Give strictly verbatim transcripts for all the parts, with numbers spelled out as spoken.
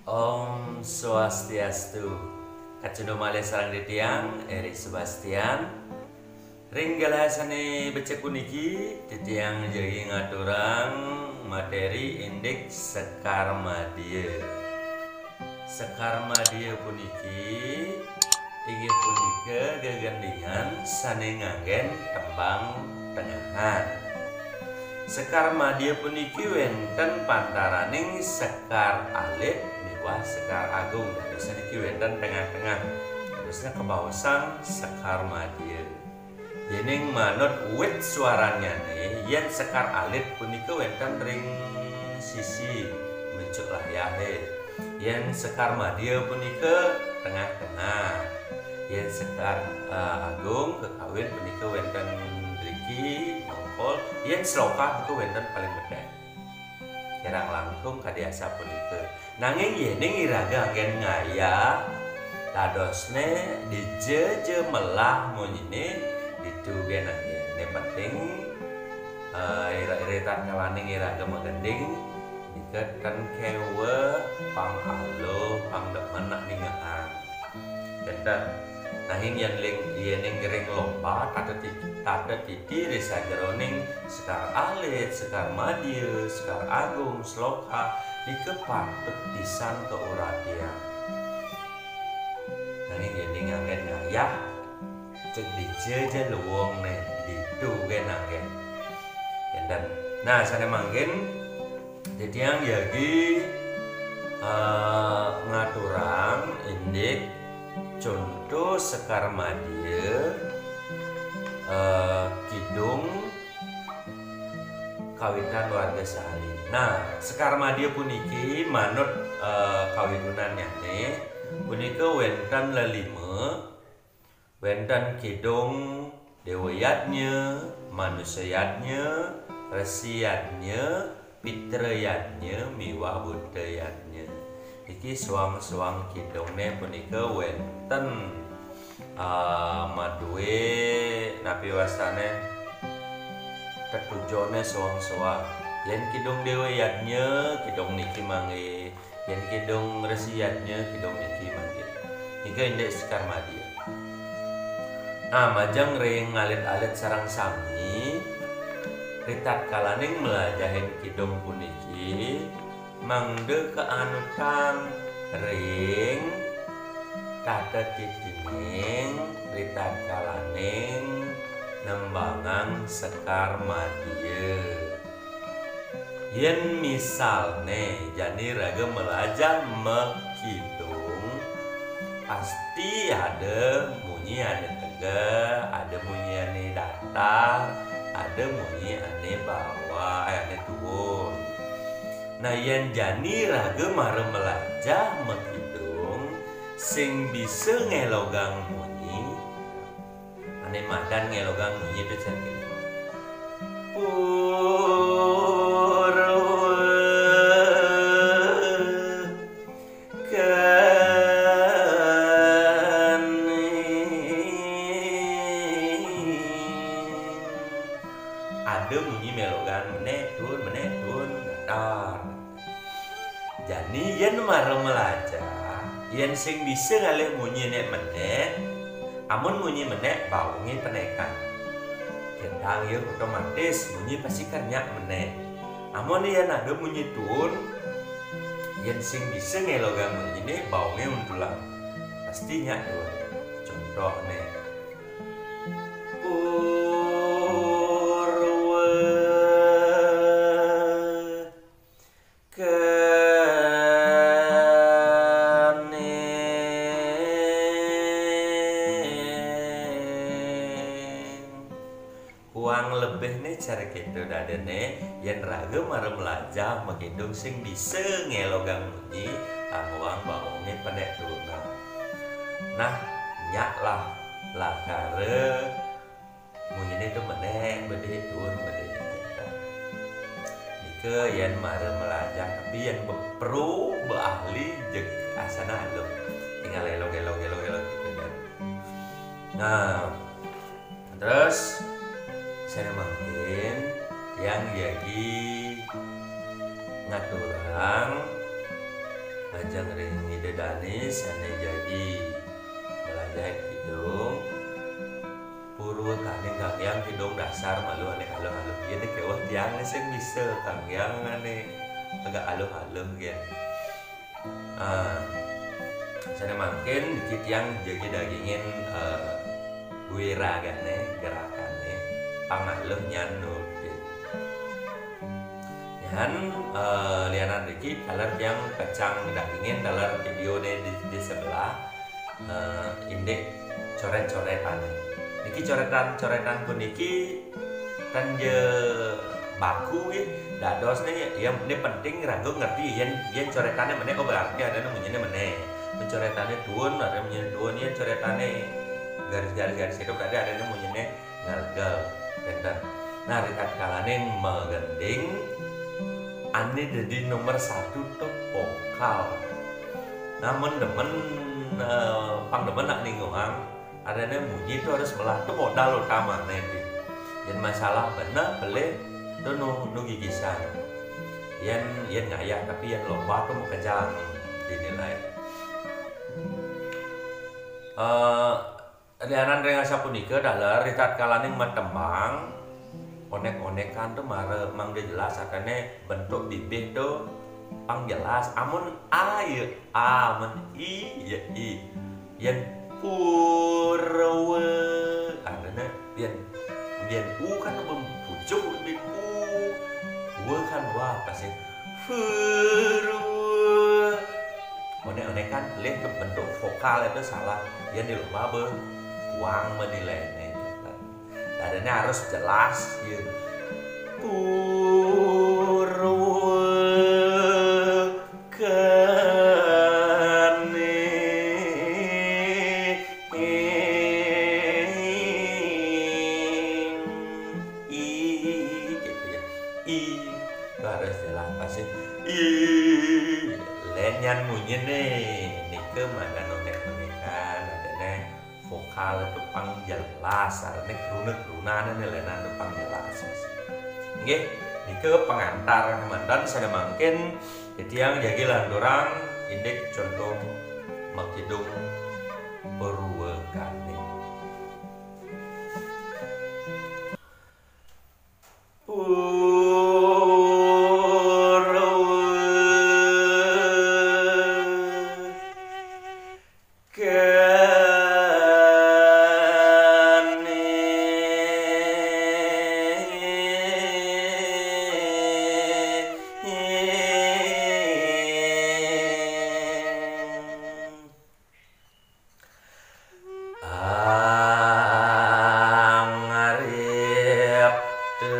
Om Swastiastu. Kacunduk malih sareng titiang, Eri Sebastian. Ring galah sane becik puniki, titiang jagi ngaturang materi indik Sekar Madya. Sekar Madya puniki inggih punika gegendingan sane nganggen tembang tengahan. Sekar Madya puniki wenten pantaraning sekar alit miwah sekar agung. Dados niki wenten tengah-tengah. Dadosnya kabaosang Sekar Madya. Yening manut wit swarannyane, yen sekar alit punika wenten ring sisi mencuk layahe. Yen sekar madya punika tengah-tengah. Yen sekar, eh, agung kekawin punika wenten driki, mongkol. Yen sloka punika wenten paling medek. Kirang langkung kadi asapunika. Nanging yening iraga anggen ngayah, dadosne dija ja melah munyine ditu gen anggen. Ne penting, eh, ira-, ira tatkalaning iraga magending, nika ten keweh, pang aluh, pang demen nak ningehang. Kenten. Nanging yen ling-, yening ring lomba, tata ti-, tata titi ri sajeroning sekar alit, sekar madya, sekar agung, sloka, nika patut pisan kauratian. Nanging yening anggen ngayah, cek dija ja luungne, ditu gen anggen. Kenten. Nah, sane mangkin, titiang jagi, eh, ngaturang indik conto sekar madya, eh, kidung kawitan warga sehari. Nah, sekar madya puniki manut, eh, kawigunannyane punika wenten lelima, wenten kidung dewa yadnya, manusa yadnya, resi yadnya, pitra yadnya, miwah buta yadnya. Niki suang-suang kidungne punika wenten, ah, madue napi wastane tetujone suang-suang. Yen kidung dewa yadnya, kidung niki mangke. Yen kidung resi yadnya, kidung niki mangke. Nika indik sekar madya. Nah, majeng ring alit-alit sareng sami, ritatkalaning mlajahin kidung puniki, mangda kaanutang ring tata titining ritatkalaning nembangang sekar madya. Yen misalne jani raga malajah makidung, pasti ada munyi ane tegeh, ada munyi ane datar, ada munyi ane bawah, eh, ane tuun. Nah, yen jani raga mara malajah makidung, sing bisa ngelogang munyi, ane madan ngelogang munyi to cang kene. Purwa kening. Ada munyi melogan menek tuun, menek tuun, datar. Jani yen mara malajah, yen sing bisa ngalih munyi nek menek, amun munyi menek baunge penekan. Kendang ya otomatis munyi pasti kan nyak menek. Amun yen ada munyi tuun, yen sing bisa ngelogang munyine baunge untulang. Pasti nyak tuun. Contohne. Purwa kening. Kuang lebihne cara keto dadene, yen raga mara malajah makidung sing bisa ngelogang munyi, tangguang baunge pendek tuuna. Nah, nyaklah lakara munyine to menek, bedih tuun, bedih. Nika yen mara malajah, tapi yen bepro, beahli, jeg asana alem. Tinggal elok, elok, elok, elok gitu kan. Nah, terus sane mangkin tiang jagi ngaturang, Lajeng ring Ida Dane sane jagi malajah kidung. Purwakaning kanggiang kidung dasar malu ane aluh-aluh. Yen keweh tiang sing bisa kanggiang ane agak aluh-aluh gen. Ah, sane mangkin niki tiang jagi dagingin, eh, wiragane, gerakane, pangaluh nyan nutin. Nyan, eh, lianan riki taler tiang pecang dagingin taler videone di, di sebelah, eh, indik coret-coretane. Niki coretan-coretan puniki tan ja baku nggih. Dadosne ya, ini penting raga ngerti yen, yen coretane meneh, oh, berarti adane munyine meneh. Yen coretane duun, adane munyine duun, yen coretane garis-garis garis itu berarti adane munyine ngergel. Ngenten. Nah, ritatkalaning magending, ane dadi nomor satu to vokal. Namun demen, eh, pang demen nak ninguhang, adane munyi to harus melah, to modal utamane, di. Yen masalah beneh, pelih, to nu, nu gigisan. Yen, yen ngayak, tapi yen lomba to makejang dinilai. Eh, lianan ring asapunika, taler ritatkalaning matembang, onek-onekan to mara mangda jelas, artine bentuk bibih to pang jelas. Amun a ya a, amun i ya i. Yen purwa, artine yen, yen u kan pucuk, yen u, wa kan wa, pasti purwa. Onek-onekan pelih ke bentuk vokal itu salah. Yen di lomba be kuang menilaine. Adane harus jelas ya. Purwa kane. I, gitu ya. I, harus jelas pasti. I, len nyan munyine. Nika mangda onek-onekan, adane vokal to pang jelas, artine kruna-krunane lenan to pang jelas. Nggih, nika pangantar manten sane mangkin titiang jagi lanturang indik conto makidung purwakane. Purwa kane. Angrip te.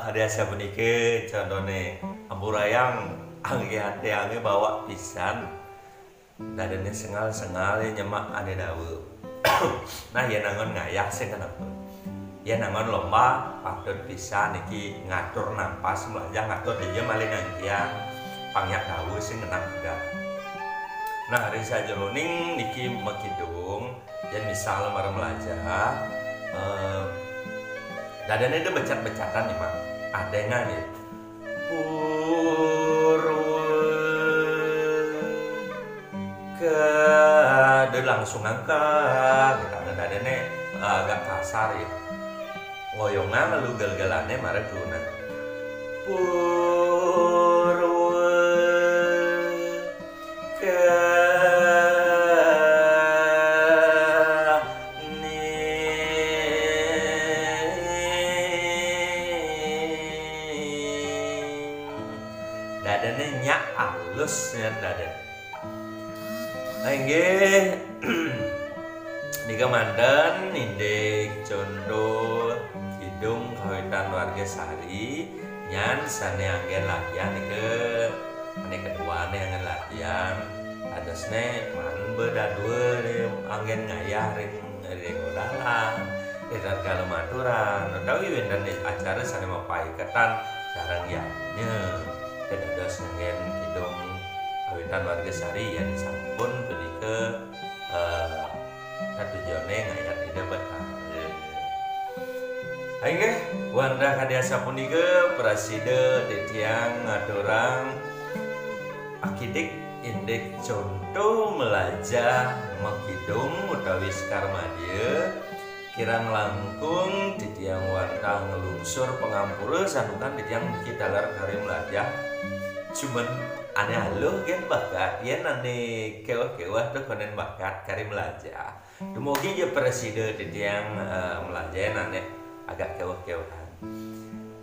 Adi asapunika contoné, ampurayang anggihan tiangé bawak pisan. Dadané sengal-sengal ya nyemak ané dawa. Nah, yén anggon ngayah sing kenapa? Yén anggon lomba patut pisan niki ngatur napas, mlajah ngatur dija malih nganggihan panyak dawa sing ngenah pegat. Nah, ring sajeroning niki makidung, yén misal mara mlajah, eh, dadané da becat-becatan nih, Mak. Adéngan ya. Purwa. Kada langsung angkat, tangan dadané agak kasar ya. Ngoyongan lalu gel-gelané mara tuunan. Purwa kening. Dadané nyak alus nyan dadané. Nah, inggih. Nika manten indik conto kidung kawitan warga sari, nyan sané anggén latihan nika, ané kaduané anggén latihan. Dadosné man ba dadua anggén ngayah ring, ring dalang, ring tatkala maturan, utawi wénten acara sané mapaiketan sareng yadnya. Kadados anggén kidung kawitan warga sari yén sampun punika, eh, katujoné ngayat Ida Batara. Inggih, wantah kadi asapunika prasida titiang ngaturang akidik indik conto mlajah makidung utawi sekar madya. Kirang langkung titiang wantah nglungsur pangampura santukan titiang niki taler kari mlajah. Cuman ané aluh gén bakat, yén ané kéweh-kéweh tuh konén bakat kari mlajah. Dumugi ja prasida titiang, eh, mlajah ané agak kéweh-kéwehan.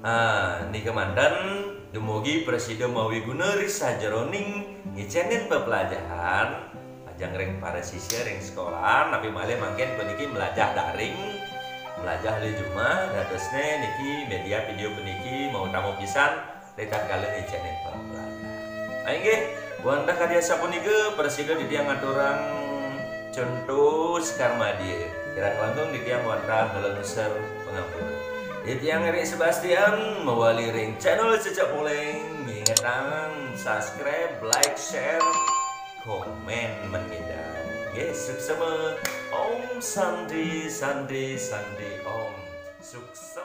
Ah, nika manten dumugi prasida mawiguna ri sajeroning ngicénin pepelajahan. Majeng ring para sisya ring sekolahan, napi malih mangkin puniki mlajah daring, mlajah olih jumah, dadosné niki média vidéo puniki mautama pisan ri tatkala ngicénin pepelajahan. Nah, inggih, wantah kadi asapunika prasida titiang ngaturang conto sekar madya. Kirang langkung titiang wantah nglungsur pangampura. Titiang Erik Sebastian mawali ring channel Cecek Poléng, ngingetang subscribe, like, share, komén mén ngidang. Nggih, suksema. Om Santi, Santi, Santi, Om. Suksema.